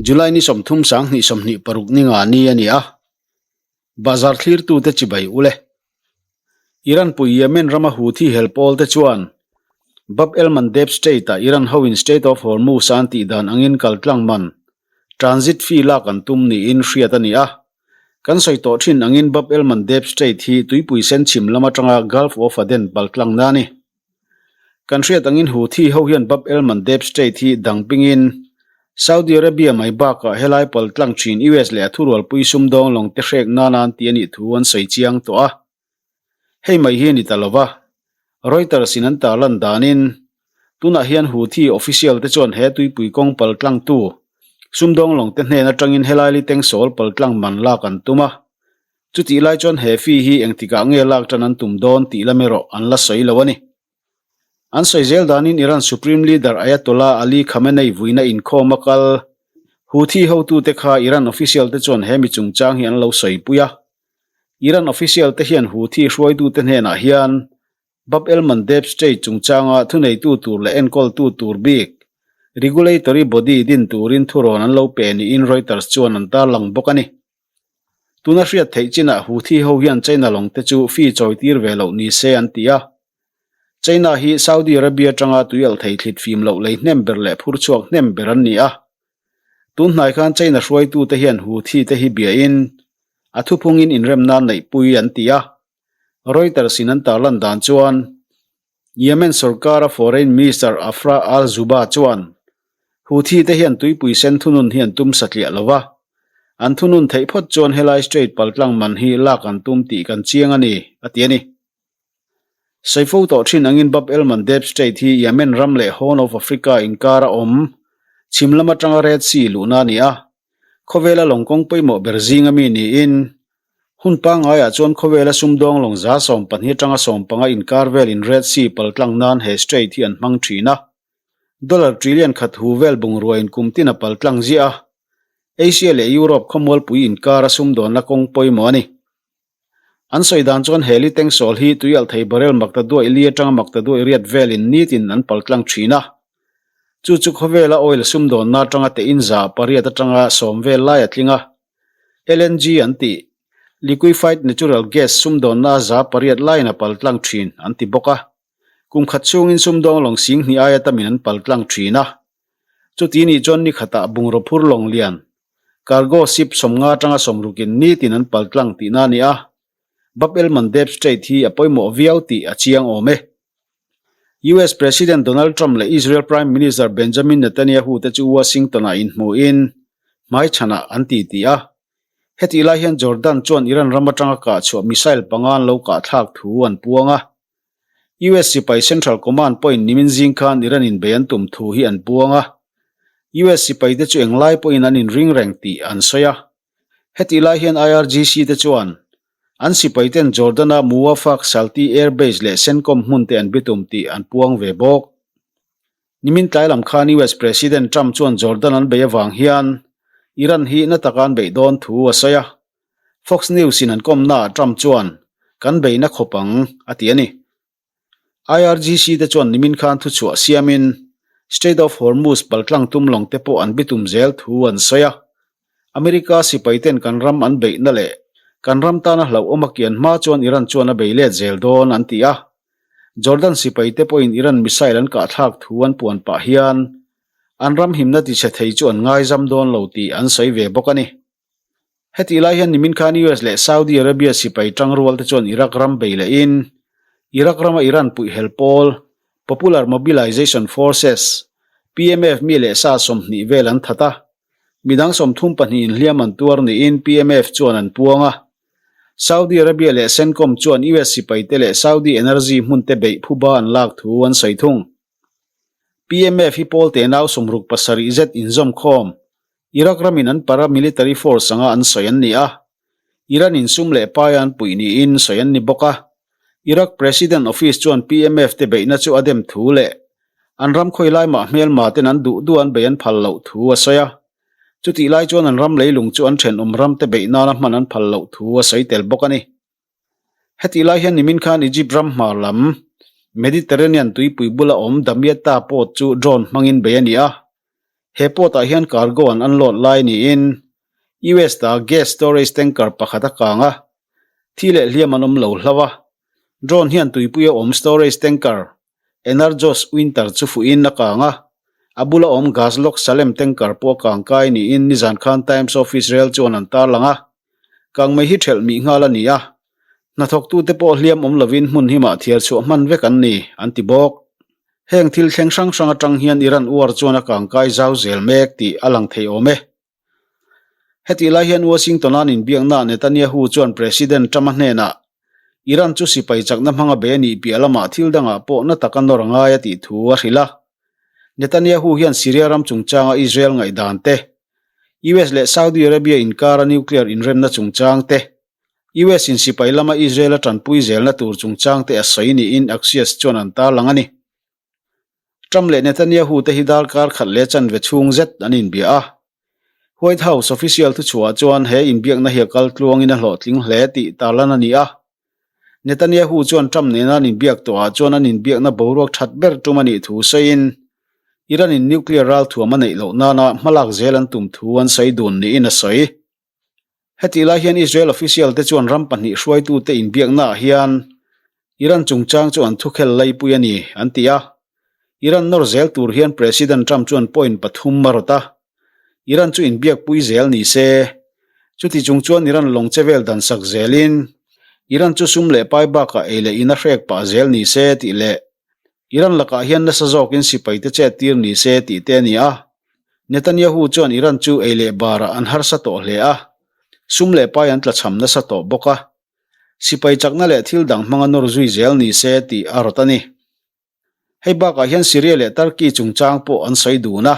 July ni 30 sang hnih 26 ni nga ni a ni a, Bazar thlirtute chibai ule. Iran pui Yemen rama Houthi hel pawl te chuan Bab el Mandeb Strait-ah Iran hoin Strait of Hormuz a an tih dan angin kaltlang man, transit fee, lak an tum niin hriat a ni a. Kan sawi tawh thin angin Bab el Mandeb Strait hi tuipui sen chhim lam atanga Gulf of Aden paltlang na a ni. Kan hriat angin Houthi ho hian Bab el Mandeb Strait hi dang pingin Saudi Arabia mai bakah helai paltlang thin US leh a thurualpui sumdawng lawng te hrek nana an ti a nih thu an sawi chiang tawh a. Hei mai hi a ni ta lova, Reuters in an tarlan danin tunah hian Houthi official te chuan he tuipui kawng paltlangtu sumdawng lawng te hnen atangin helai litengsawl paltlang man lak an tum a. Chutih lai chuan he fee hi engtikah nge lak tan an tum dawn tih lam erawh an la sawi lo a ni. An sawi zel danin Iran Supreme Leader Ayatollah Ali Khamenei vuina inkhawm a kal. Houthi hotute kha Iran official te chuan he mi chungchang hi an lo sawipui a. Iran official te hian Houthi hruaitute hnenah hian Bab el Mandeb Strait chungchanga thuneitu tur leh enkawltu tur bik, regulatory body, din turin thurawn an lo pe niin Reuters chuan an tarlang bawk a ni. Tuna hriat theih chinah Houthi ho hian China lawng te chu fee chawi tir ve loh ni se an ti a. China hi Saudi Arabia atanga tuialh thei thlit fim loh lei hnem ber leh phur chhuak hnem ber an ni a. Tun hnai khan China hruaitute hian Houthi te hi biain a thuphungin inremna neihpui an ti a. Reuters in an tarlan dan chuan Yemen sorkara Foreign Minister Afra al-Zuba chuan, Houthi te hian tuipui sen thunun hi an tum satliah lo va, an thunun theih phawt chuan helai strait paltlang man hi lak an tum tih kan chiang a ni, a ti a ni. Saifo tawh thin angin Bab el Mandeb Strait hi Yemen ram leh Horn of Africa inkara awm, chhim lam atanga Red Sea luhna a ni a, khawvela lawng kawng pawimawh ber zinga mi niin, Hun pangaiah chuan khawvela sumdawng lawng 12 atanga 15 inkar velin Red Sea paltlang nan he strait hi an hmang thin a. Dollar trillion khat hu vel bungruain kum tin a paltlang ziah a. Asia leh Europe khawmualpui inkara sumdawnna kawng pawimawh a ni. An sawi dan chuan he litengsawl hi tuialhthei barrel makta duaih li atanga makta duaih riat velin nitin an paltlang thin a. Chu chu khawvela oil sumdawnna atanga tein 800 atanga 10 vel lai a tling a. LNG an tih, Liquefied Natural Gas, sumdawnna a 800 laiin a paltlang thin an ti bawk a. Kum khat chhungin sumdawng lawng 2000 aia tamin an paltlang thin a. Chuti nih chuan ni khatah bungraw phur lawng lian, cargo ship, 50 atanga 60 in nitin an paltlang tihna a ni a. Bab el Mandeb Strait hi a pawimawh viau tih a chiang awm e. US President Donald Trump leh Israel Prime Minister Benjamin Netanyahu te chu Washington-ah inhmuhin hmaichhanah an titi a. Hetih lai hian Jordan chuan Iran ram atanga kah chhuah missile panga an lo kah thlak thu an puang a. US sipai Central Command pawhin nimin zing khan Iran inbei an tum thu hi an puang a. US sipaite chu englai pawhin an inring reng tih an sawi a. Hetih lai hian IRGC te chuan an sipaiten Jordan-a Muwafaq Salti Air Base leh CENTCOM hmun te an bitum tih an puang ve bawk. Nimin tlai lam khan US President Trump chuan Jordan an bei avang hian Iran hi na taka an beih dawn thu a sawi a. Fox News in an kawmnaah Trump chuan, Kan bei na khawp ang, a ti a ni. IRGC te chuan nimin khan thuchhuah siamin Strait of Hormuz paltlang tum lawng te pawh an bitum zel thu an sawi a. America sipai ten kan ram an beihna leh kan ram tana hlauhawm a kian hma chuan Iran chuan a bei let zel dawn an ti a. Jordan sipai te pawhin Iran missile an kahthlak thu an puan pah hian an ram himna tichhe thei chu an ngaizam dawn lo tih an sawi ve bawk a ni. Hetih lai hian nimin khan US leh Saudi Arabia sipai tangrual te chuan Iraq ram bei lehin Iraq rama Iran puih hel pawl Popular Mobilization Forces, PMF, mi leh sa 20 vel an that a, midang 32 in hliam an tuar niin PMF chuan an puang a. Saudi Arabia leh CENTCOM chuan US sipai te leh Saudi energy hmun te beih phuba an lak thu an sawi thung. PMF hi pawl tenau 67 zet inzawmkhawm Iraq ramin an paramilitary force anga an sawi an ni a, Iran in sum leh pai an puih niin sawi an ni bawk a. Iraq President Office chuan PMF te beihna chu a dem thu leh an ram khawi lai mah hmelma ten an duh duh an bei an phal loh thu a sawi a. Chutih lai chuan an ram leilung chu an thenawm ram te beih nana hman an phal loh thu a sawi tel bawk a ni. Hetih lai hian nimin khan Egypt ram hmar lam Mediterranean tuipui bula awm Damietta port chu drone hmangin bei a ni a. He port-ah hian cargo an unload lai niin US ta gas storage tanker pakhat a kang a, thi leh hliam an awm lo hlauh a. Drone hian tuipuia awm storage tanker Enerjos Winter chu fuhin a kang a, a bula awm Gazlok Salem tanker pawh a kang kai niin nizan khan Times of Israel chuan an tarlang a. Kangmei hi ṭhelh mih nghal a ni a, hnathawktute pawh hliam awm lovin hmun himah thiar chhuah hman vek an ni, an ti bawk. Heng thil thleng hrang hrang atang hian Iran uar chuan a kangkai zau zel mek tih a lang thei awm e. Hetih lai hian Washington-a an inbiaknaah Netanyahu chuan President Trump-a hnenah Iran chu sipai chakna hmanga be nih piah lamah thil dangah pawh na taka nawr a ngai a tih thu a hrilh a. Netanyahu hian Syria ram chungchanga Israel ngaihdan te, US leh Saudi Arabia inkara nuclear inremna chungchang te, US in sipai lama Israel a tanpui zelna tur chungchang te a sawi niin Axios chuan an tarlang a ni. Trump leh Netanyahu te hi darkar khat leh chanve chhung zet an inbia a. White House official thuchhuah chuan he inbiakna hi a kal tluangin a hlawhtling hle tih tarlan a ni a. Netanyahu chuan Trump nena an inbiak tawhah chuan an inbiakna boruak that ber tum a nih thu sawiin Iran in nuclear ralthuam a neih loh nana hmalak zel an tum thu an sawi dun niin a sawi. Hetih lai hian Israel official te chuan ram pahnih hruaitute inbiaknaah hian Iran chungchang chu an thukhel laipui a ni, an ti a. Iran nawr zel tur hian President Trump chuan point pathum a rawt a. Iran chu inbiakpui zel ni se. Chuti chung chuan Iran lawng che vel dan sak zelin Iran chu sum leh pai bakah ei leh in a hrek pah zel ni se tih leh Iran lakah hian nasa zawkin sipaite chet tir ni se tih te a ni a. Netanyahu chuan Iran chu ei leh barah an harsa tawh hle a, sum leh pai an tlachham nasa tawh bawk a. Sipai chakna leh thil dang hmanga nawr zui zel ni se tih a rawt a ni. Hei bakah hian Syria leh Turkey chungchang pawh an sawi dun a.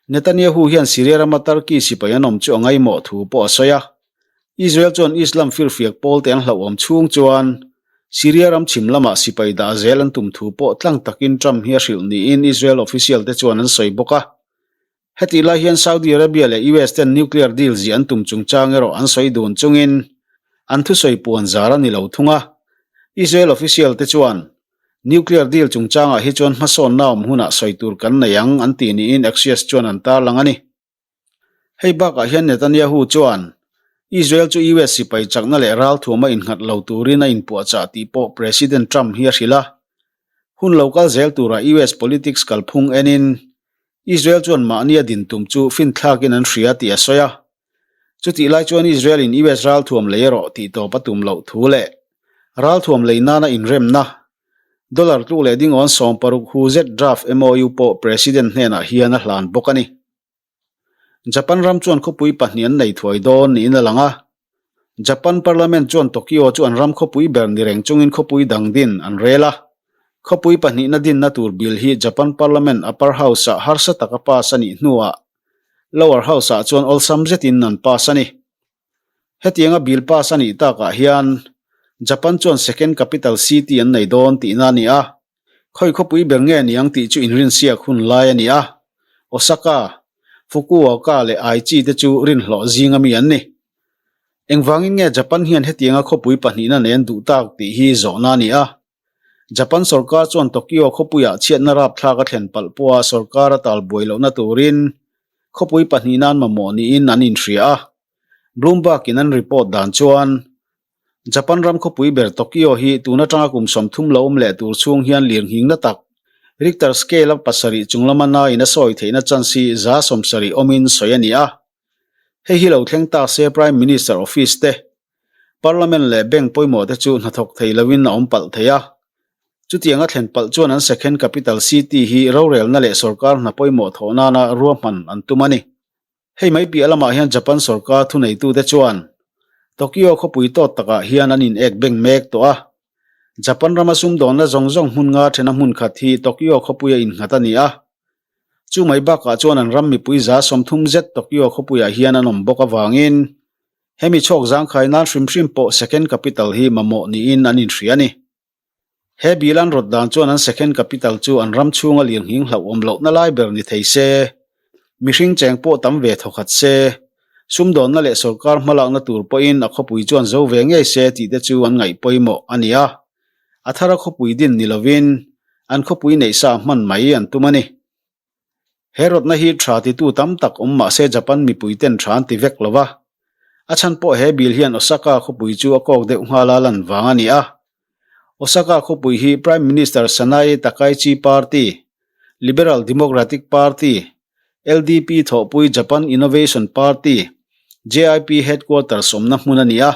Netanyahu hian Syria rama Turkey sipai an awm chu a ngaihmawh thu pawh a sawi a. Israel chuan Islam firfiak pawlte an hlauhawm chhung chuan Syria ram chhim lamah sipai dah zel an tum thu pawh tlang takin Trump hi a hrilh niin Israel official te chuan an sawi bawk a. Hetih lai hian Saudi Arabia leh US ten nuclear deal zih an tum chungchang erawh an sawi dun chungin an thusawi puan zar a ni lo thung a. Israel official te chuan nuclear deal chungchangah hi chuan hmasawnna awm hunah sawi tur kan nei ang an ti niin Axios chuan an tarlang a ni. Hei bakah hian Netanyahu chuan Israel chu US sipai chakna leh ralthuama innghat lo turin a inpuahchah tih pawh President Trump hi a hrilh a. Hun lo kal zel turah US politics kalphung enin Israel chuan mahni a din tum chu finthlakin an hria tih a sawi a. Chutih lai chuan Israel in US ralthuam lei erawh tih tawp a tum loh thu leh ralthuam lei nana inremna dollar tluk leh dingawn 60 hu zet draft MOU pawh President hnenah hian a hlan bawk a ni. Japan ram chuan khawpui pahnih an nei thuai dawn niin a lang a. Japan Parliament chuan Tokyo chu an ram khawpui ber ni reng chungin khawpui dang din an rel a. Khawpui pahnihna dinna tur bill hi Japan Parliament upper house-ah harsa taka pass a nih hnuah lower house-ah chuan awlsam zetin an pass a ni. Hetianga bill pass a nih takah hian Japan chuan second capital city an nei dawn tihna a ni a. Khawi khawpui ber nge niang tih chu inrinsiak hun lai a ni a, Osaka, Fukuoka leh Aichi te chu rinhlawh zinga mi an ni. Engvangin nge Japan hian hetianga khawpui pahnihna nei an duh tak tih hi zawhna a ni a. Japan sorkar chuan Tokyo khawpuiah chhiatna rapthlak a thlen palh pawha sorkar a tal buai lohna turin khawpui pahnihna an mamawh niin an inhria a. Bloomberg-in an report dan chuan Japan ram khawpui ber Tokyo hi tun atanga kum 30 lo awm leh tur chhung hian lirnghingna tak Richter scale a pasarih chung lama nain a sawi theihna chance hi 70% awmin sawi a ni a. Hei hi lo thleng ta se Prime Minister office te, Parliament leh bank pawimawh te chu hnathawk thei loin a awm palh thei a. Chutianga thlen palh chuan an second capital city hi rorelna leh sorkar hna pawimawh thawh nana ruahman an tum a ni. Hei mai piah lamah hian Japan sorkar thuneitute chuan Tokyo khawpui tawt takah hian an in ek beng mek tawh a. Japan rama sumdawnna zawng zawng hmun nga thena hmun khat hi Tokyo khawpuia innghat a ni a. Chu mai bakah chuan an ram mipui 30% zet Tokyo khawpuiah hian an awm bawk avangin hemi chhawk zangkhai nan hrim hrim pawh second capital hi mamawh niin an inhria a ni. He bill an rawt dan chuan an second capital chu an ram chhunga lirnghing hlauhawm lohna lai ber ni thei se, mihring cheng pawh tam ve thawkhat se, sumdawnna leh sorkar hmalakna tur pawhin a khawpui chuan zo ve ngei se tih te chu an ngaih pawimawh a ni a. A thara khawpui din ni lovin an khawpui neih sa hman mai an tum a ni. He rawtna hi tha titu tam tak awm mah se Japan mipuiten tha an ti vek lo va. A chhan pawh he bill hian Osaka khawpui chu a kawk deuh nghal a lan vang a ni a. Osaka khawpui hi Prime Minister Sanae Takaichi party, Liberal Democratic Party, LDP thawhpui Japan Innovation Party, JIP headquarters awmna hmun a ni a.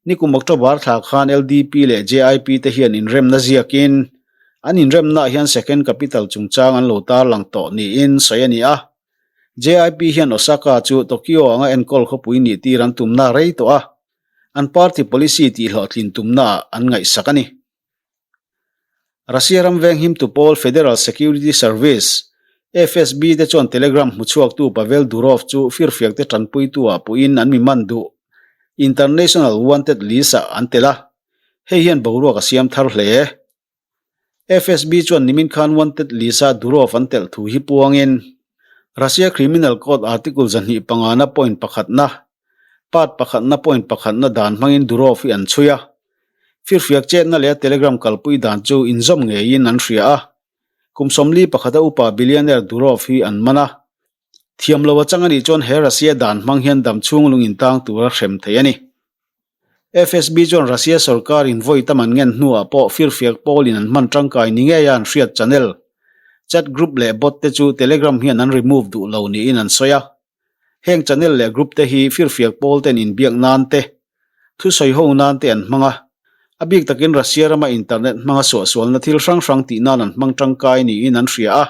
Nikum October thla khan LDP leh JIP te hian inremna ziakin an inremnaah hian second capital chungchang an lo tarlang tawh niin sawi a ni a. JIP hian Osaka chu Tokyo anga enkawl khawpui nih tir an tumna rei tawh a, an party policy tihhlawhtlin tumnaah an ngaihsak a ni. Russia ram venghimtu pawl Federal Security Service, FSB, te chuan Telegram hmuchhuaktu Pavel Durov chu firfiakte tanpuitu-ah puhin an mi man duh International Wanted List-ah an tel a, hei hian boruak a siam thar hle. FSB chuan nimin khan Wanted List-ah Durov an telh thu hi puangin Russia Criminal Code Article 2 pangana point pakhatna, Part pakhatna point pakhatna dan hmangin Durov hi an chhui a. Firfiak chetna leh a Telegram kalpui dan chu inzawm ngeiin an hria a. Kum 41 a upa billionaire Durov hi an man a. Thiam lo a chang a nih chuan he Russia dan hmang hian dam chhung lung intang tura hrem thei a ni. FSB chuan Russia sorkar in vawi tam an ngen hnuah pawh firfiak pawlin an hman tangkai ni ngeia an hriat channel, chat group leh bot te chu Telegram hian an remove duh lo niin an sawi a. Heng channel leh group te hi firfiak pawl ten inbiak nan te, thusawi ho nan te an hmang a. A bik takin Russia rama internet hmanga suahsualna thil hrang hrang tih nan an hmang tangkai niin an hria a.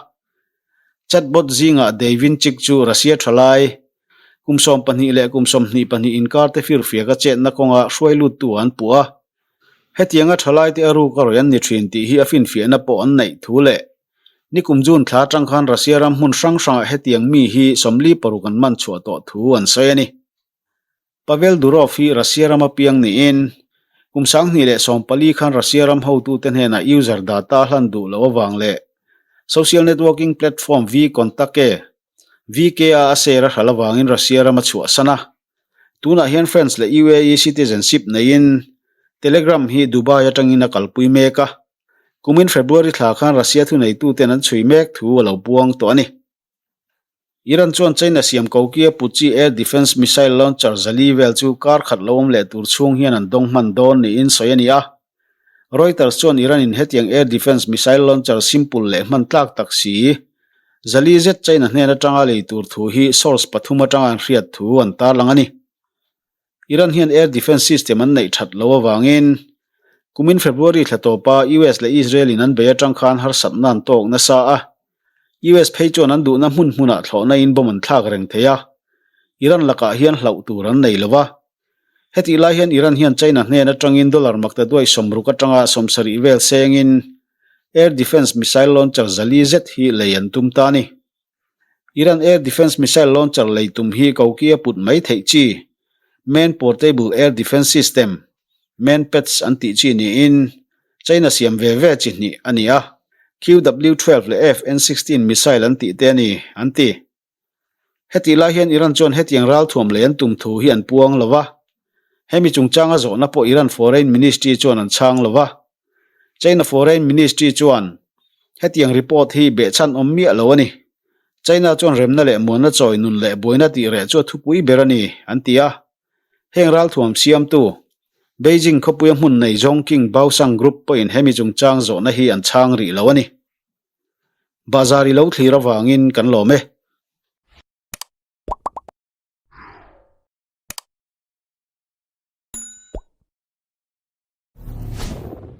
Chatbot zingah Davinchik chu Russia thalai, kum 12 leh kum 22 inkar te firfiaka chetna kawnga hruai luttu an puh a. Hetianga thalai te a ruk a rawih an ni thin tih hi a finfiahna pawh an neih thu leh Nikum June thla atang khan Russia ram hmun hrang hrangah hetiang mi hi 46 an man chhuah tawh thu an sawi a ni. Pavel Durov hi Russia rama piang niin kum 2014 khan Russia ram hotute hnenah user data a hlan duh loh avang leh social networking platform VKontakte, VK-a a share a hral avangin Russia ram a chhuahsan a. Tunah hian France leh UAE citizenship neiin Telegram hi Dubai atangin a kalpui mek a. Kumin February thla khan Russia thuneituten an chhui mek thu a lo puang tawh a ni. Iran chuan China siam kokia Puchi air defence missile launcher zali vel chu kar khat lo awm leh tur chhung hian an dawng hman dawn niin sawi a ni a. Reuters chuan Iran in hetiang air defence missile launcher simple leh hman tlak tak si zali zet China hnen atanga lei tur thu hi source pathum atanga an hriat thu an tarlang a ni. Iran hian air defence system an neih that loh avangin kumin February thla tawpa US leh Israel in an bei atang khan harsatna an tawk nasa a, US phei chuan an duhna hmun hmunah thlawhna in bomb an thlak reng thei a, Iran lakah hian hlauh tur an nei lo va. Hetih lai hian Iran hian China hnen atangin dollar makta duai 60 atanga 70 vel sengin air defence missile launcher zali zet hi lei an tum ta a ni. Iran air defence missile launcher lei tum hi koki a put mai theih chi, Man Portable Air Defence System, MANPADS an tih chi niin China siam ve ve chi hnih a ni a, QW-12 leh FN-16 missile an tih te a ni, an ti. Hetih lai hian Iran chuan hetiang ralthuam lei an tum thu hi an puang lo va, hemi chungchanga zawhna pawh Iran Foreign Ministry chuan an chhang lo va. China Foreign Ministry chuan hetiang report hi behchhan awm miah lo a ni. China chuan remna leh muanna chawi nun leh buaina tih reh chu a thupui ber a ni, an ti a. Heng ralthuam siamtu, Beijing khawpuia hmun nei Zhongqing Baoshang Group pawhin hemi chungchang zawhna hi an chhang rih lo a ni. Bazar i lo thlir avangin kan lawm e.